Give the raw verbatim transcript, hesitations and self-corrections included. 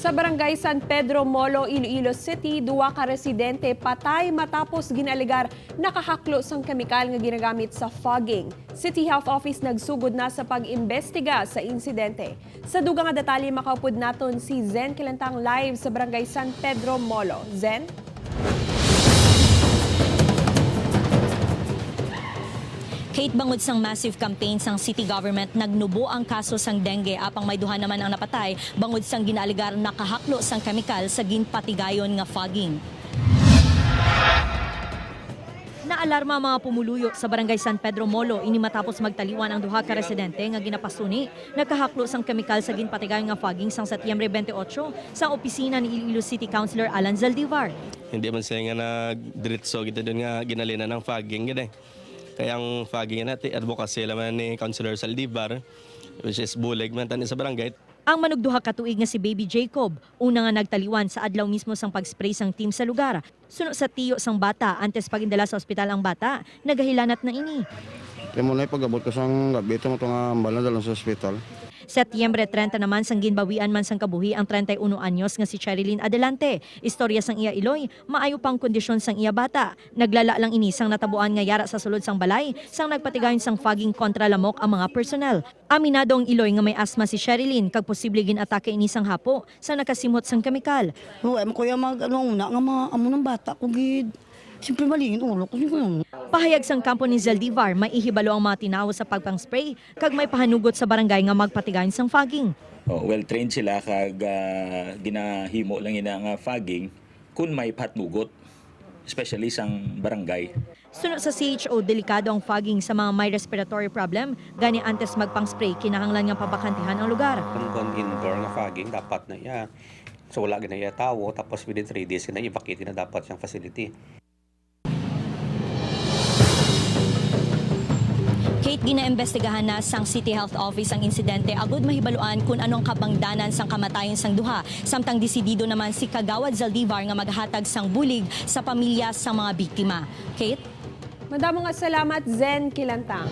Sa Barangay San Pedro Molo, Iloilo City, duwa ka residente patay matapos ginaalegar nakahaklo sang kemikal nga ginagamit sa fogging. City Health Office nagsugod na sa pag-imbestiga sa insidente. Sa dugang nga detalye, makaupod naton si Zen Kilantang live sa Barangay San Pedro Molo. Zen? Kate, bangod sang massive campaign sang city government, nagnubo ang kaso sang dengue, apang may duha naman ang napatay bangod sang ginaalegar nakahaklo sang kemikal sa ginpatigayon nga fogging. Naalarma ang mga pumuluyo sa Barangay San Pedro Molo ini matapos magtaliwan ang duha ka residente nga ginapasuni nakahaklo sang kemikal sa ginpatigayon nga fogging sang Setyembre twenty-eight sa opisina ni Iloilo City Councilor Alan Zaldivar. Hindi man sila nga nagdiretso kita doon nga ginalinan ng fogging gid eh. Kaya ang fogging na ti advocacy naman ni Councilor Saldivar, which is bulig man tani sa barangay. Ang manugduha ka tuig nga si Baby Jacob, una nga nagtaliwan sa adlaw mismo sang pag-spray sang team sa lugar. Suno sa tiyo sang bata, antes pagindala sa ospital ang bata, nagahilanat na ini. Kaya mo na ipag-abot ko sang gabi ito mo nga ambal na dalon sa ospital. Setyembre trenta naman sang ginbawian man sang kabuhi ang treinta y uno anyos nga si Cherilyn Adelante. Istorya sang iya iloy, maayo pang kondisyon sang iya bata. Naglala lang ini sang natabuan nga yara sa sulod sang balay sang nagpatigayon sang fogging kontra lamok ang mga personnel. Aminado ang iloy nga may asma si Sherilyn kag posible gin-atake ini sang hapo sang nakasimhot sang kemikal. Wa man ko ya mag ano una nga mga amo nang bata ko gid. Siyempre malingin ulo ko siyempre. Pahayag sang kampo ni Zaldivar, may ihibalo ang mga tinawo sa pagpang-spray kag may pahanugot sa barangay nga magpatigayon sang fogging. Oh, well trained sila kag ah, ginahimo lang ina nga fogging kun may patnugot, especially sang barangay. Suno sa C H O, delikado ang fogging sa mga may respiratory problem, gani antes magpang-spray, kinahanglan nga pabakantihan ang lugar. Kung, kung indoor nga fogging, dapat na iya. So wala gina iya tawo, tapos within three days, gina-evacuate na dapat siyang facility. Kate, ginaimbestigahan na sang City Health Office ang insidente agud mahibaluan kun ano ang kabangdanan sang kamatayon sang duha, samtang desidido naman si Kagawad Zaldivar nga maghatag sang bulig sa pamilya sang mga biktima. Kate? Madamo nga salamat, Zen Kilantang.